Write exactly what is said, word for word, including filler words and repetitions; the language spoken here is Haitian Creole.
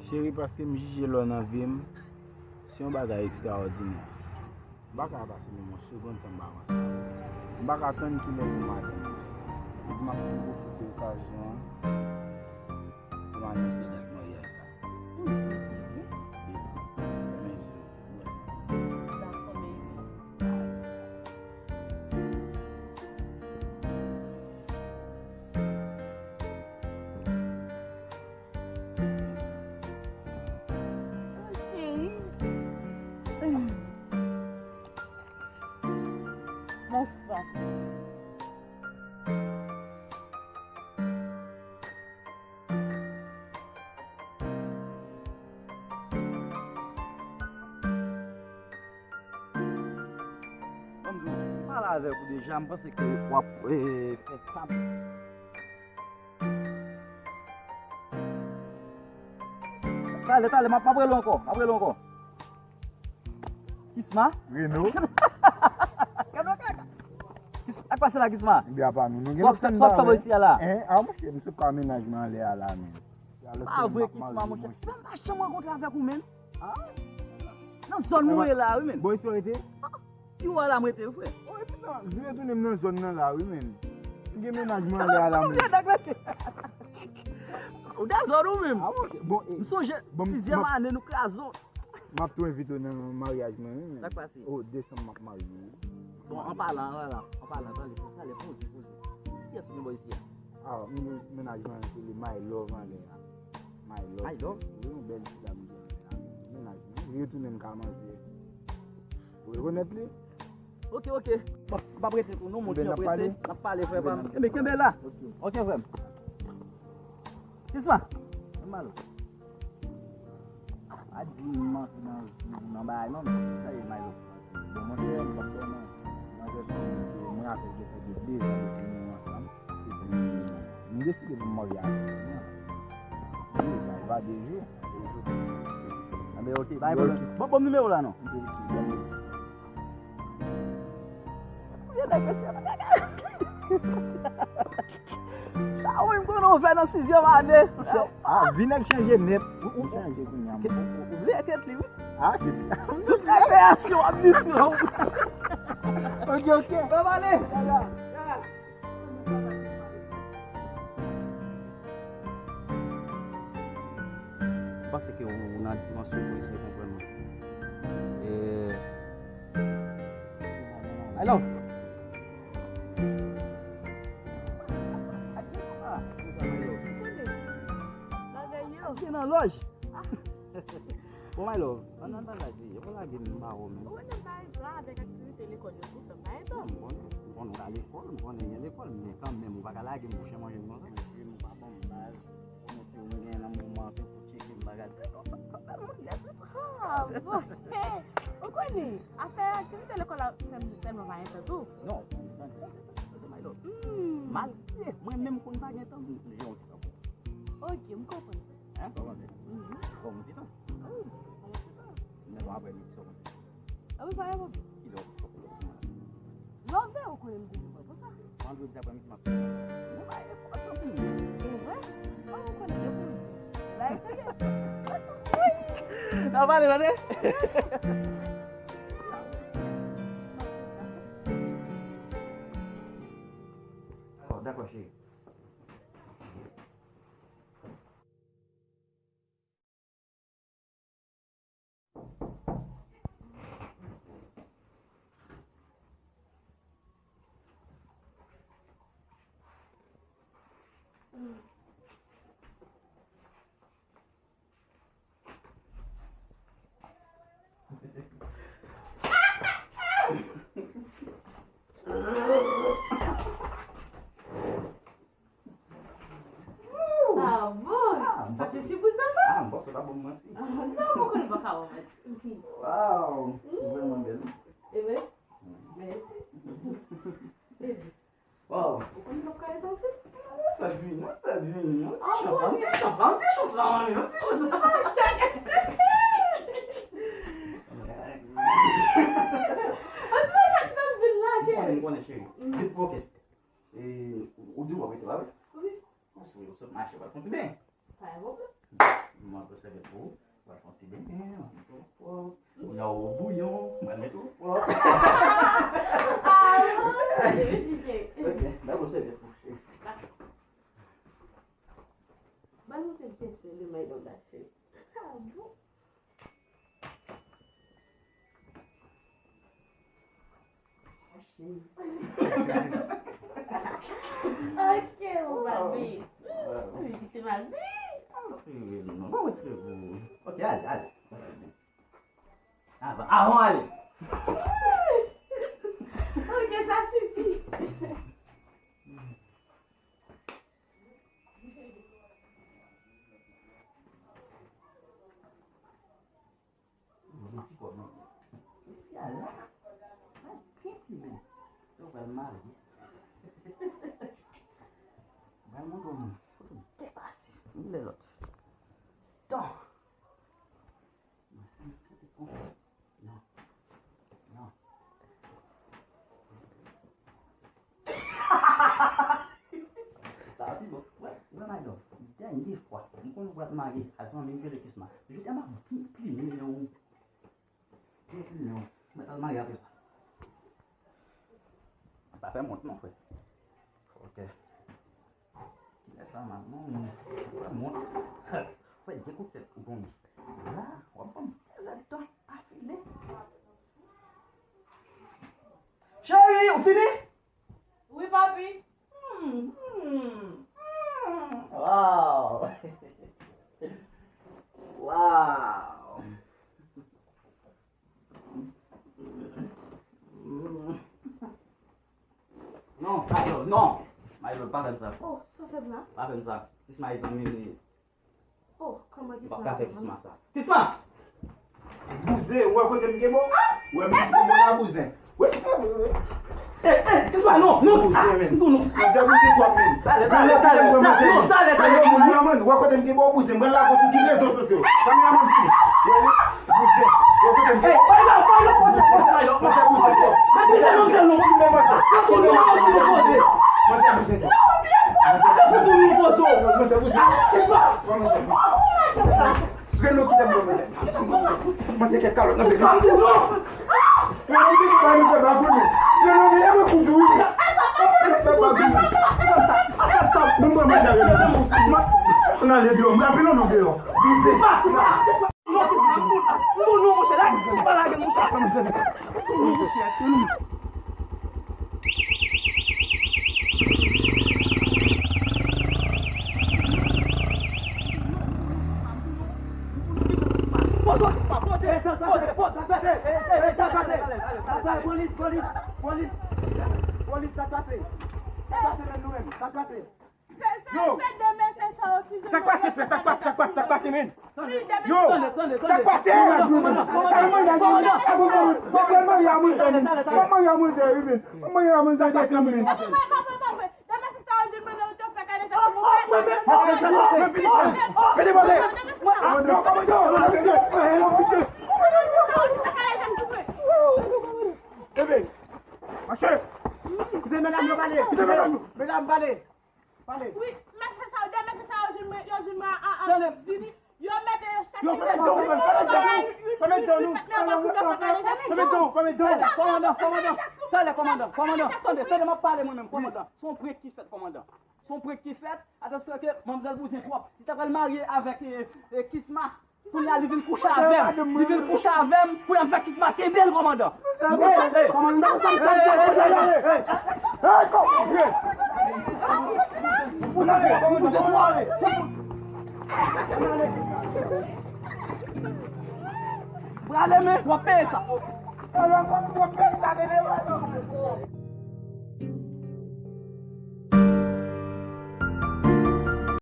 Cheri, paske m jije lè w nan vi m, se yon bagay ekstraòdinè. M pa ka pase menm yon segonn san m pa panse avè w. M pa ka tann kilè pou m atann. Epi m ap tou pwofite okazyon an pou m anonse dat maryaj la. Yes. Fèmen je w. Dakò, baby. Ok. Mèsi, papi. Ban m di w, m pale avèk ou deja, m panse ke w ap, eh, fè sa. Talè, talè, m ap, m ap rele w ankò, m ap rele w ankò. Kisma? Reno? Reno kaka. Kis-, ak pase la, Kisma? Byen pa nou, nou gen lòt fè, sa w ap fè bò isi a la? Hein? Ah, monchè, m sot pa mennaj mwen anlè a la, men. Pa vre, Kisma, monchè. Mwen pa janm rankontre avèk ou menm. Ah? Nan zòn mwen ye la, wi, menm. Bò isi w rete? Pi w a la m rete, wi, frè. Oh, epi sa, vin retounen m nan zòn nan la, wi, menm. M gen mennaj mwen anlè a la, menm. Ou gen nèg mesye. Ou dezòd ou menm. Ah, ok. Bon, eh, m sonje, bon, sizyèm ane, nou kraze w. M ap tou envite w nan maryaj mwen, wi, menm. Sa k pase? Oh, desanm m ap marye, wi. Bon, an palan, an palan, an palan, talè, talè, poze, poze. Kiyès ki gen bò isi a? Ah, m gen mennaj mwen, se li My Love anlè a. My Love. My Love? Wi, yon bèl ti dam ki anlè a. Mennaj mwen. Li retounen m ka manje. Ou rekonèt li? Ok, ok. Bon, m p ap rete tou non, monchè, prese. N ap pale, frè pa m. Enben, kenbe la. Ok, frè m. Kisma? Mwen malo. A di m antre nan, nan bagay non, men sa ye, Milo. Bon, monchè, m p ap dòmi. Mwen jis, mwen avèk Jefè gen de zan depi nou ansanm. Epi, m deside pou m marye avè l. Wi, sa va de jou. Anben, ok, bay pwoblèm. Bon, bon, nimewo la non. Ou ye nèg mesye. Sa wi, m konnen w fè nan sizyèm ane. Ah, vi nèg chanje nèt. Ou, ou, ou chanje kounye a. Ou bliye kèt li, wi. Ah, tout rekreyasyon ap di sou ou. Ok, ok. Bon, ale. M panse ke ou, ou nan dimansyon pou eseye konprann mwen. Eh, Hello. Bagay yo. Se nan lòj. Bon, my love, ann, ann, ann lage, yo pa lage m ba ou menm. Ou wè nèg la avèk aktivite lekòl yo tou, sa pa etan. M konnen, m konnen ou ka lekòl, m konnen gen lekòl, men kanmenm, ou pa ka lage m pou chen manje m konsa. Manje m pa bon, baz. Ou konnen si ou genyen nan moman, se pou tcheke m bagay. Ah, bon. Ou konnen, afè aktivite lekòl la, fè m, fè m pa etan tou. Non, m tande sa, se, se, se, my love. Hmm. Malgre, mwen menm konn pa gen tan, m, m, jan w di sa pou. Ok, m konprann. Hein? Kòman se? Mhm. Bon, m di tan. Wi, kòman se pa? Mwen bon apre midi, sa w panse? Ah wi, pa gen pwoblèm. Ki lè w, w, w, w, love, ou konnen m toujou pran pou sa. Vandredi apre midi, m ap fè. Mwen pa gen pwoblèm pou mwen. Se vre? Ah, ou konnen depi. Ba, eseye. N a pale, tande? Oh, dakò, cheri. Ah bon? Ah, sa se siprizan sa? Ah, m panse w ta ban m manti. Ah, non, mwen konnen m pa ka ba w manti. Waw, ou vrèman bèl. E vre? Mèsi. Waw. Ou konnen m pa ka rete anpil? Sa vini, sa vini. Yon ti chans, yon ti chans, yon ti chans, yon ti chans. Yon ti chans, sa vin la, cheri. M konnen, m konnen, cheri. Ok. E, ou di w ap rete, pa vre? Wi. Ou sou, ou sot mache, w al fon ti ben. Pa gen pwoblèm. Mwen ap sèvi pou ou. Ou ap fè yon ti benyen, ou ap mete w pwòp. Ou nan ou bouyon, mwen mete w pwòp. Ah, bon, ok. Ok, mwen ap sèvi pou ou. Ban nou ti kesyon de may donda cheri. Ah, bon. Ok, ou Barbie. Wi, se Barbie. Retire non, pa retire pou ou. Ok, ale, ale. Avan, avan ale. Ok, sa sifi. Mwen gen ti kòb nan men. Ti a la, la byen plimen. Yo pral marye. Mwen montre w moun. Foto depase. Youn lè lòt. Tan. Mwen santi konsa. Non. Non. Sa a pi bon. Wè, wè madanm. Dènye fwa. M konnen w pral marye. A zanmi m rele Kisma. Jodi a m ap plimen nan ou. Plimen nan ou. Mwen pral marye apre sa. Pa fè m wont non, frè. Ok. Kilè sa, man? Non, non. Fè m wont. Frè, dekout tèt ou gon. La, w ap ban m de zèdtan afile. Cheri, ou fini? Wi, papi. Hmm, hmm, hmm. Wow. Wow. Non, Maylove, non. Maylove, pa fè m sa. Oh, sa fè m la? Pa fè m sa. Kisma e zanmi m li. Oh, kòman Kisma? M p ap ka fè Kisma sa. Kisma! Bouzen, ou wè kote m gen bon? Ou wè m gen bon la, bouzen. Wi. Eh, eh, Kisma, non, non, ah, non, non. Bouzen, bouzen twòp, men. Talè, talè, talè, non, talè, talè. Kameraman, ou wè kote m gen bon, bouzen. Mwen la, sou tout rezo sosyo. Kameraman, bouzen. Ou wè, bouzen. Ou wè kote m gen bon. Eh, pa la, pa la, pa la, pa la, pa la. Mwen se bouzen, non, se non. Mwen se bouzen. Mwen se bouzen. Mwen se bouzen. Reno kite m nan men. Mwen se kèk kalòt nan men. Reno kite m nan men. Reno, men, e mwen kou di wi. Mwen mwen mwen Reno. Mwen ale deyò. Mwen ale non deyò. Kisma, Kisma, Kisma. Non, Kisma, m tou, m tou non, monchè, la, Kisma lage m, monchè. Poze w, Kisma, poze, poze, poze. Sa k pase? Polis, polis, polis. Polis, sa k pase? Sa k pase menm nou menm? Sa k pase? Yo! Sa k pase, frè? Sa k pase, sa k pase, sa k pase, sa k pase, men? Yo! Sa k pase? Kòmandan, kòmandan, kòmandan, kòmandan. Mwen marye a manzè, wi, men. Mwen marye a manzè, desanm, men. Ebe, mache. Koute medam yo pale. Koute medam yo. Medam pale. Pale. Wi, mesye sa yo, de mesye sa yo jwenn mwen, yo jwenn mwen a, a, a, Dini. Yo mete yo chak. Yo fèmen dan nou, fèmen dan nou, fèmen dan nou, fèmen dan nou, fèmen dan nou. Kòmandan, kòmandan, talè, kòmandan, kòmandan, tande, tande, m ap pale mwen menm, kòmandan. Se yon prank ki fèt, kòmandan. Se yon prank ki fèt, atansyon ke manmzèl bouzen twòp. Li ta pral marye avèk, eh, eh, Kisma. Kounye a li vin kouche avè m. Li vin kouche avè m. Kounye a m fè Kisma kenbe l, kòmandan. Kòmandan, sa m fè. Prale, men, w ap peye sa.